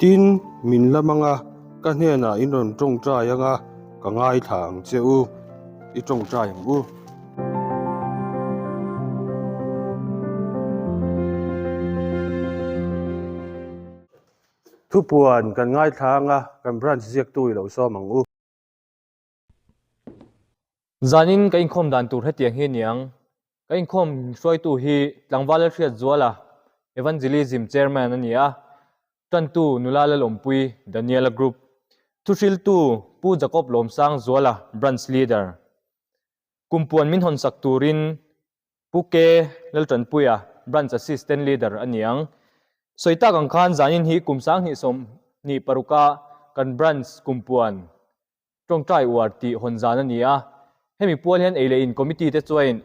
Tin, min lam anga ka hnenah in rawn tawngtai anga ka ngaithla ang che u, i tawngtai ang u. Thupuan kan ngaithla anga kan branch ziaktu i lo sawm ang u. Zanin ka inkhawm dan tur hetiang hi a ni ang. Ka inkhawm hruaitu hi Tlangval Lalhriatzuala, Evangelism Chairman a ni a, Tantu Nula Lalawmpui, Daniela Group, Thuhriltu Pu Jacob Lawmsangzuala, Branch Leader. Kumpuan min hawnsak turin Pu K. Laltanpuia, Branch Assistant Leader a ni ang. Sawi tak ang khan zanin hi kum 2026 a kan Branch kumpuan Tawngtai uar tih hawn zan a ni a, hemi pual hian ei leh in committee te chuain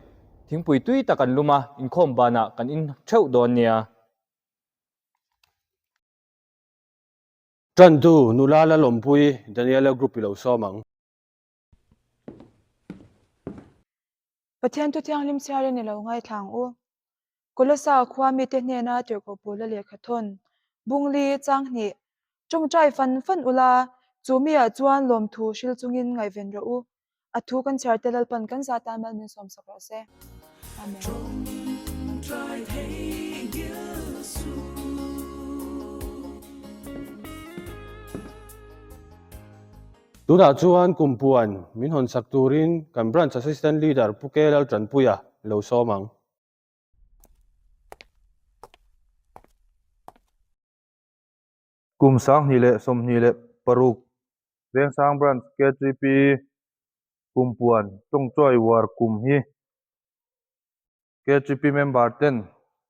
thingpui tui tak an lum a, inkhawm banah kan in theuh dawn nia. Tantu nula Lalawmpui Daniela Group i lo sawm ang. Pathian thu thianghlim chhiarin i lo ngaithla ang u. Kolosa khua mite hnena tirhkoh Paula lehkha thawn, Bungli, Changhnih, Tawngtai fan fan ula, chu miah chuan lawmthu hril chungin ngaihven rawh u. A thu kan chhiar te Lalpan kan zah tan mal min sawmsak rawh se. Amen. Tunah chuan kumpuan min hawnsak turin kan Branch Assistant Leader Pu K Laltanpuia lo sawm ang. Kum 2026 Vengsang Branch KTP Kumpuan Tawngtuai War kum hi KTP member ten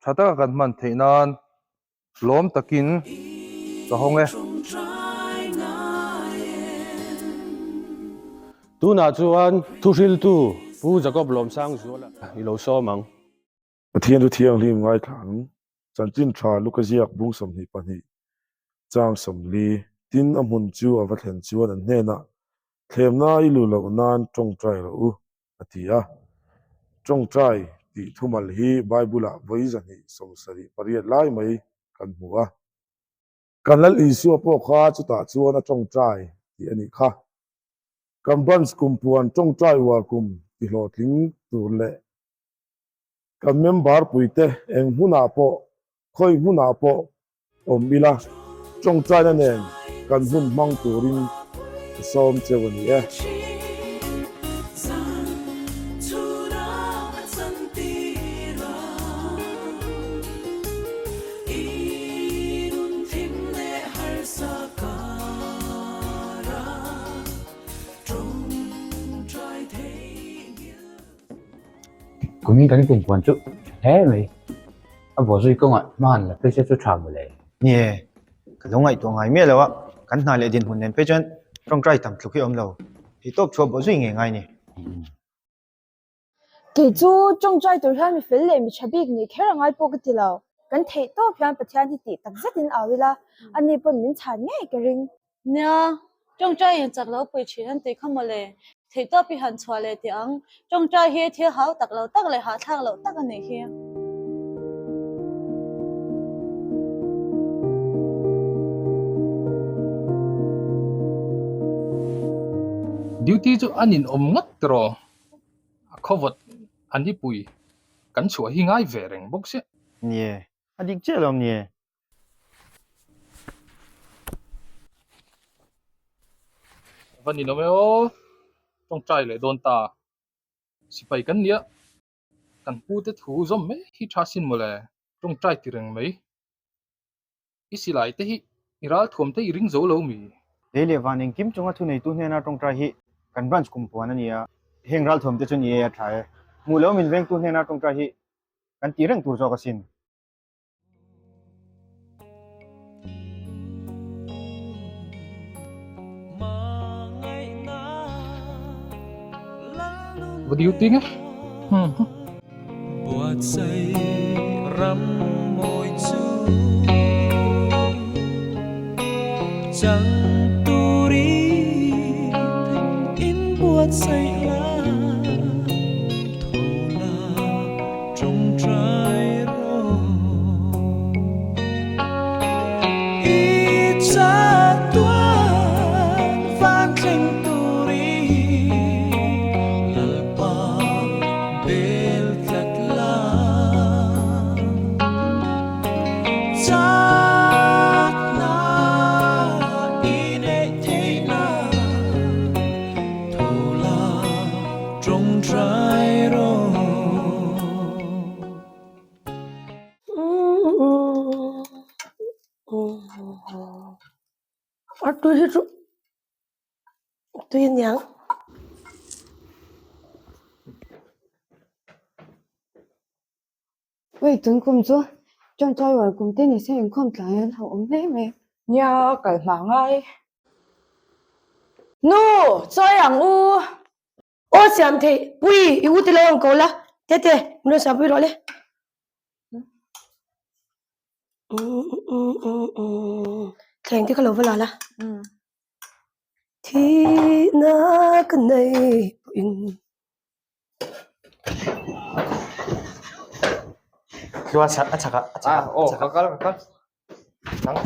tha taka kan hman theih nan lawm takin ka hawng e. Tunah chuan thuhriltu Pu Jacob Lawmsangzuala i lo sawm ang. Pathian chu thianghlim ngaithla ang. Chanchin tha Luka ziak bung 22 chang 40 tin a hmun chu a va thlen chuan an hnenah thlemna i lu loh nan tawngtai rawh u a ti a. Tawngtai tih thumal hi Bible-ah vawi 278 lai mai kan hmu a. Kan Lal Isua pawh kha chutah chuan a tawngtai tih a nih kha. Kan branch kumpuan tawngtai uar kum tihlawhtling tur leh Kan member puite eng hmunah pawh, khawi hmunah pawh awm ila, tawngtaina nen kan hun hmang turin ka sawm cheu a ni e. Kumin kan kumpuan chu tha hle mai. A bawh zui kawngah hma han la phei se chu tha mawle. Ni e, ka lo ngaihtuah ngai miah lo a, kan hna leh dinhmun nen phei chuan tawngtai tam tluk hi a awm lo. Thei tawp chhuah bawh zui ngei ngai ni. Kei chu tawngtai tur hian mi fel leh mi tha bik nih kher a ngai pawh ka ti lo. Kan theih tawp hian Pathian hi tih tak zetin au ila, ani pawn min chhan ngei ka ring. Nia, tawngtai in chak lo pui thin an tih kha mawle. Theihtawp i han chhuah leh teh ang. Tawngtai hi thil hau tak lo tak leh hahthlak loh tak a nih hi. Duty chu a ninawm ngawt tiraw? A khawvawt a nipui kan chhuah hi ngai ve reng bawk sia. Nie, a dik chiah lo nie. Va ni lo e aw, tawngtai leh dawn ta. Sipai kan nia, kan pu te thu zawm mai hi tha sin mawle, tawngtai ti reng mai. I silai te hi i ralthuam te i ring zo lo mi? Lei leh van engkim chunga thuneitu hnena tawngtai hi kan branch kum puan a ni a, heng ralthuam te chu ni e a tha e. Hmuh lo min vengtu hnena tawngtai hi kan tih reng tur zawk asin. What do you think? Hmm. Artui hi chu tui aniang. Wei tun kum chu Ṭawngṭai uar kum te ni se inkhawm tlai an ho awm hle mai. Nia kal hma ngai. Nu, chawi ang u. Aw siam thei, Pui i u te lo ang ko la, Tete min rawn siampui rawh le. Thleng te kha lo va la la. Thihna ka nei pawhin. Tlua chak a chak a a chak a aw ka kal ka kal nang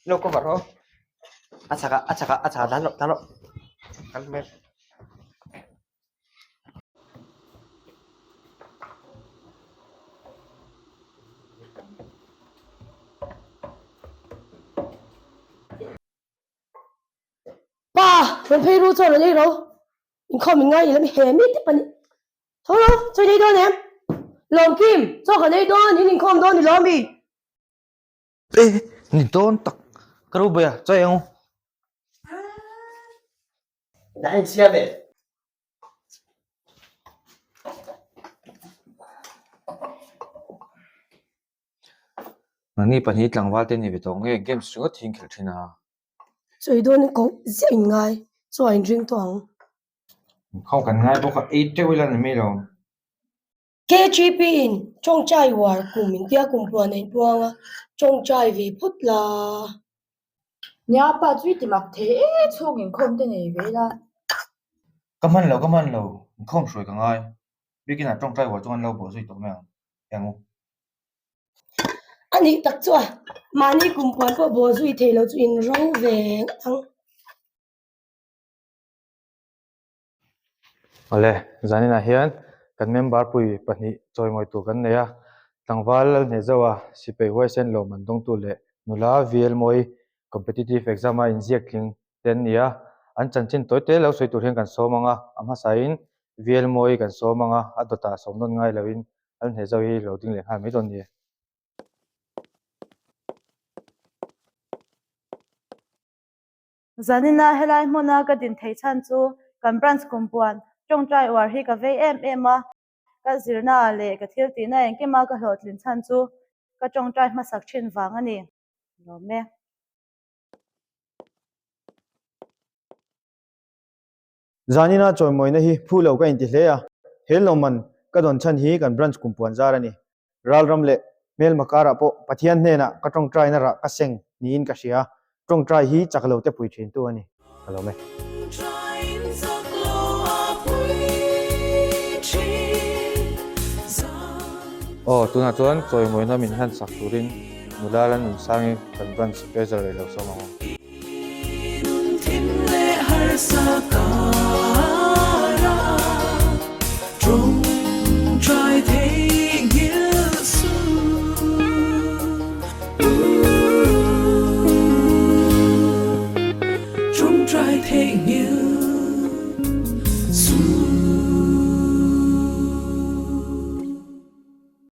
lo cover ho a chak a a chak a a chak a tlan rawh tlan rawh kal mek Pa rawn phei ru chuan rawn ei ro. Inkhawm in ngai ila mi he mi te pahnih tho lo chaw nei dawn em? Lawmkim, chaw ka nei dawn, in inkhawm dawn ni lo mi? E, ni dawn tak, ka ru bawi a, chaw eng u. Dah in siam e. Nangni pahnih tlangval te ni ve tawh nge games ringawt hi in khelh thin a? Sawi dawn in koh ziah in ngai chu a inring tawh ang. Inkhawm kan ngai bawk a, ei teuh ila ni mai lo. KGP in tawngtai uar kum intia kum puan a inpuang a, tawngtai ve phawt la. Nia pa chu i ti mak thei e, chhung inkhawm te nei ve ila. Ka hman lo, ka hman lo, inkhawm hruai ka ngai. Biakin ah tawngtai uar chu an lo bawh zui tawh mai ang, eng u. A nih tak chu a, mahni kum puan pawh bawh zui thei lo chu in ro ve ngawt ang. Awle, zaninah hian kan member pui pahnih chawimawi tur kan nei a, tlangval Lalhnehzoa, Sipai Huaisen lawmman dawngtu leh nula VL Mawi Competitive Exam a inziak tling te an ni a, an chanchin tawi te lo sawi tur hian kan sawm ang a, a hmasain VL Mawi kan sawm ang a, a dawtah sawm nawn ngai loin An hneh zo hi lo ding leh nghal mai dawn ni. Zanina helai hmuna ka din thei chhan chu kan branch kumpuan tawngtai uar hi ka vei em em a, ka zirna leh ka thil tihna engkima ka hlawhtlin chhan chu ka tawngtai hmasak thin vang a ni. Lawm e. Zanina chawimawina hi phu lo ka inti hle a, he lawmman ka dawn chhan hi kan branch kumpuan zar a ni. Ralram leh hmelma karah pawh Pathian hnenah ka tawngtaina rah ka seng niin ka hria, tawngtai hi chak lo te pui thintu a ni. Ka lawm e. Aw, tunah chuan chawimawina min hlan sak turin nula Lalnunsangi kan branch treasurer i lo sawm ang u.